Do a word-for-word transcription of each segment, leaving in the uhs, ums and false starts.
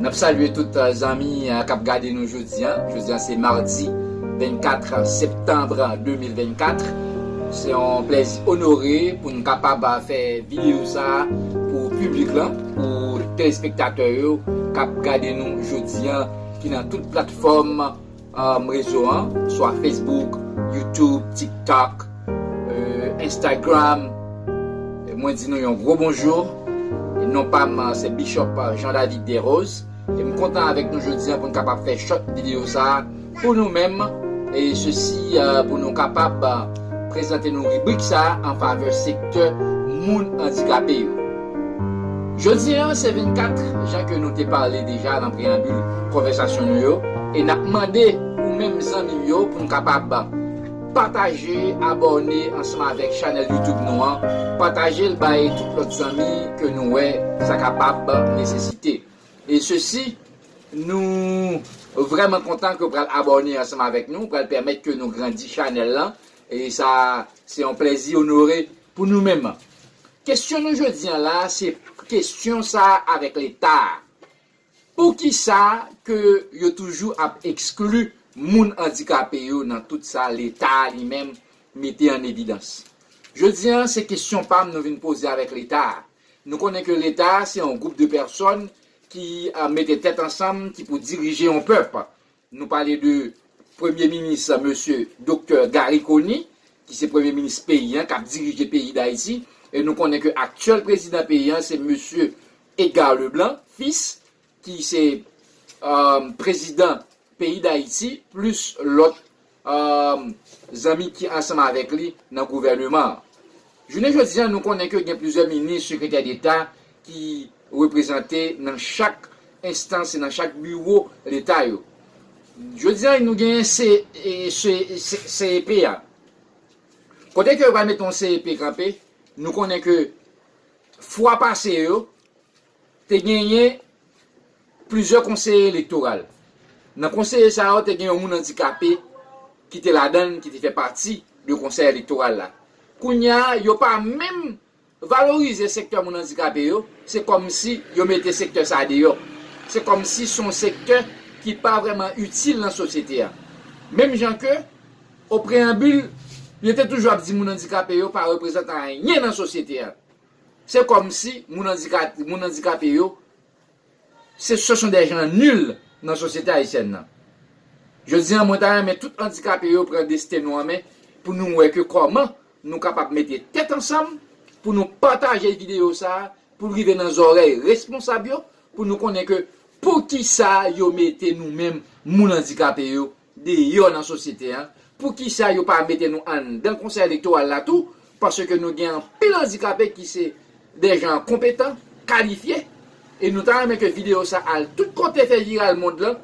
N ap salye tout, eh, zanmi, eh, k ap gade nou jodi a. Jodi a se madi vennkat septanm de mil vennkat. Se yon plèzi onore pou n kapab, eh, fè videyo sa a pou piblik lan, pou telespektatè yo k ap gade nou jodi a, ki nan tout platfòm, eh, rezo an, swa Facebook, YouTube, TikTok, eh, Instagram. E mwen di nou yon gwo bonjou. E non pa m, eh, se Bishop, eh, Jean David Desroses. E m kontan avèk nou jodi a pou n kapab fè short videyo sa a pou nou menm. E sesi, eh, pou nou kapab, eh, prezante nou ribrik sa a an favè sektè moun andikape yo. Jodi a se vennkat, jan ke nou te pale deja nan preyanbil konvèsasyon nou yo, e n ap mande ou menm zanmi m yo pou n kapab pataje, abòne ansanm avèk chanèl YouTube nou an, pataje l bay tout lòt zanmi ke nou wè sa kapab nesesite. E sesi, nou vrèman kontan ke w pral abòne ansanm avèk nou, pral pèmèt ke nou grandi chanèl lan, e sa se yon plèzi onore pou nou menm. Kesyon nou jodi a la, se kesyon sa a avèk Leta a. Poukisa ke yo toujou ap ekskli moun andikape yo nan tout sa Leta a li menm mete an evidans? Jodi a, se kesyon pa m nou vin poze avèk Leta a. Nou konnen ke Leta a se yon gwoup de pèsòn ki, eh, mete tèt ansanm, ki pou dirije yon pèp. Nou pale de Premye Minis, mesye Doktè Garry Conille, ki se Premye Minis peyi a, k ap dirije peyi Dayiti. E nou konnen ke aktyèl prezidan peyi a, se mesye Edgar Leblanc, fis, ki se, eh, prezidan peyi Dayiti, plis lòt, eh, zanmi ki ansanm avèk li nan gouvèneman an. Jounen jodi a, nou konnen ke gen plizyè minis, sekretè deta ki reprezante nan chak enstans e nan chak biwo Leta yo. Jodi a, nou genyen C-, e, C-, C-, C E P a. Kote ke yo pral mete yon C E P kanpe, nou konnen ke fwa pase yo, te genyen plizyè konseye elektoral. Nan konseye sa yo, te gen yon moun andikape ki te ladan l, ki te fè pati de konsèy elektoral la. Kounye a, yo pa menm valorize sektè moun andikape yo, se kòmsi yo mete sektè sa a deyò. Se kòmsi se yon sektè ki pa vrèman itil nan sosyete a. Menm jan ke, o preyanbil, yo te toujou ap di moun andikape yo pa reprezante anyen nan sosyete a. Se kòmsi moun andika-, moun andikape yo, se, ce sont des gens nuls nan sosyete ayisyèn nan. Jodi a, mwen ta renmen tout andikape yo pran desten nou an men pou nou wè ke kòman nou kapab mete tèt ansanm pou nou pataje videyo sa a, pou l rive nan zòrèy responsab yo, pou nou konnen ke poukisa yo mete nou menm moun andikape yo deyò nan sosyete a. Poukisa yo pa mete nou anndan konsèy elektoral la tou? Paske nou gen anpil andikape ki se de jan konpetan, kalifye, e nou ta renmen ke videyo sa al tout kote fè viral mond lan,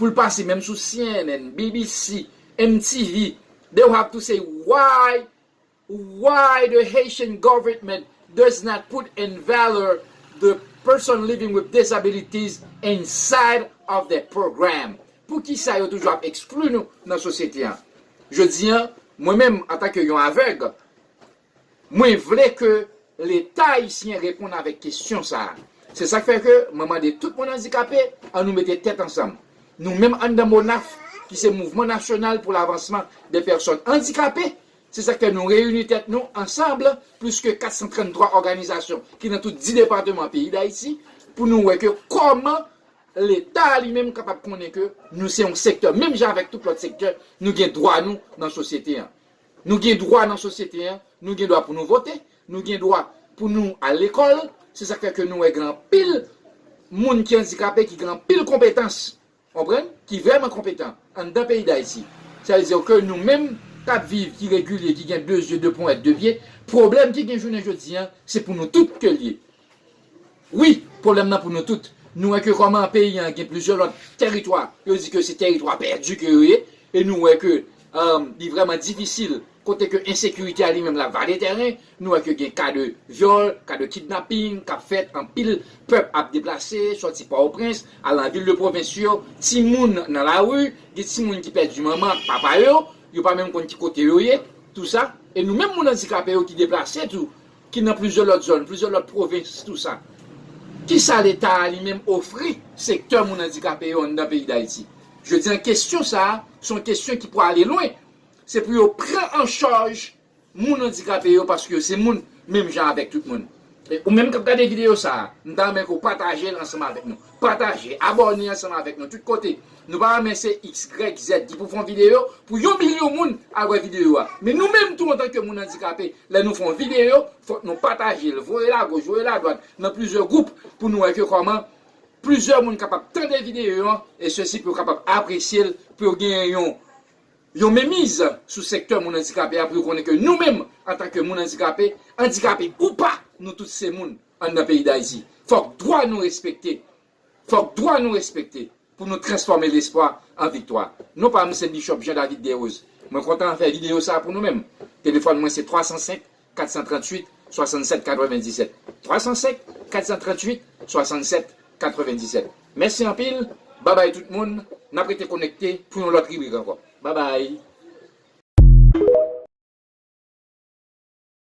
pou l pase menm sou C N N, B B C, M T V. They will have to say why, why the Haitian government does not put in valor the person living with disabilities inside of the program. Poukisa yo toujou ap ekskli nou nan sosyete a? Jodi a, mwen menm, antanke yon avèg, mwen vle ke Leta ayisyen reponn avèk kesyon sa a. Se sa k fè ke mwen mande tout moun andikape, ann nou mete tèt ansanm. Nou menm anndan MONAF, ki se Mouvman Nasyonal pou Lavansman dè Pèsòn Andikape, se sa k fè nou reyini tèt nou ansanm, plis ke kat san trann twa òganizasyon ki nan tout dis depatman peyi Dayiti, pou nou wè ke kòman Leta a li menm kapab konnen ke nou se yon sektè, menm jan avèk tout lòt sektè, nou gen dwa nou nan sosyete a. Nou gen dwa nan sosyete a, nou gen dwa pou nou vote, nou gen dwa pou nou al lekòl. Se sa k fè ke nou wè gen anpil moun ki andikape, ki gen anpil konpetans, konprann, ki vrèman konpetan anndan peyi Dayiti. Sa vle di ke nou menm k ap viv, ki regilye, ki gen de zye, de ponyèt, de pye, pwoblèm ki gen jounen jodi a, se pou nou tout ke l ye. Wi, pwoblèm nan pou nou tout. Nou wè ke kòman peyi an gen plizyè lòt tèritwa, yo di ke se tèritwa pèdi ke yo ye, e nou wè ke, um, li vrèman difisil, kote ke ensekirite a li menm l ap vale tèren, nou wè ke gen ka de vyòl, ka de kidnaping k ap fèt, anpil pèp ap deplase, sòti Pòtoprens, al nan vil de pwovens yo, timoun nan lari, gen timoun ki pèdi manman ak papa yo, yo pa menm konn ki kote yo ye, tou sa, e nou menm moun andikape yo ki deplase tou, ki nan plizyè lòt zòn, plizyè lòt pwovens, tou sa. Kisa Leta a li menm ofri sektè moun andikape yo anndan peyi Dayiti? Jodi a, kesyon sa a, se yon kesyon ki pou ale lwen. Se pou yo pran an chaj moun andikape yo, paske yo se moun, menm jan avèk tout moun. E ou menm k ap gade videyo sa a, m ta renmen ke w pataje l ansanm avèk nou. Pataje, abòne ansanm avèk nou tout kote. Nou pa renmen se X, Y, Z ki pou fè yon videyo pou yon milyon moun al wè videyo a. Men nou menm tou, antanke moun andikape, lè nou fè yon videyo, fòk nou pataje l, voye l agoch, voye l adwat, nan plizyè gwoup, pou nou wè ke kòman plizyè moun kapab tande videyo an, e sesi pou yo kapab apresye l, pou yo genyen yon, yon menmiz sou sektè moun andikape a, pou yo konnen ke nou menm, antanke moun andikape, andikape ou pa, nou tout se moun anndan peyi Dayiti. Fòk dwa nou respekte. Fòk dwa nou respekte pou nou transfòme lespwa an viktwa. Non pa m se Bishop Jean David Desroses. Mwen kontan fè videyo sa a pou nou menm. Telefòn mwen se twa san senk, kat san tranntuit, swasannsèt katrevenndisèt. Twa san senk, kat san tranntuit, swasannsèt katrevenndisèt. Mèsi anpil. Babay tout moun. N ap rete konekte pou yon lòt ribrik ankò. Babay.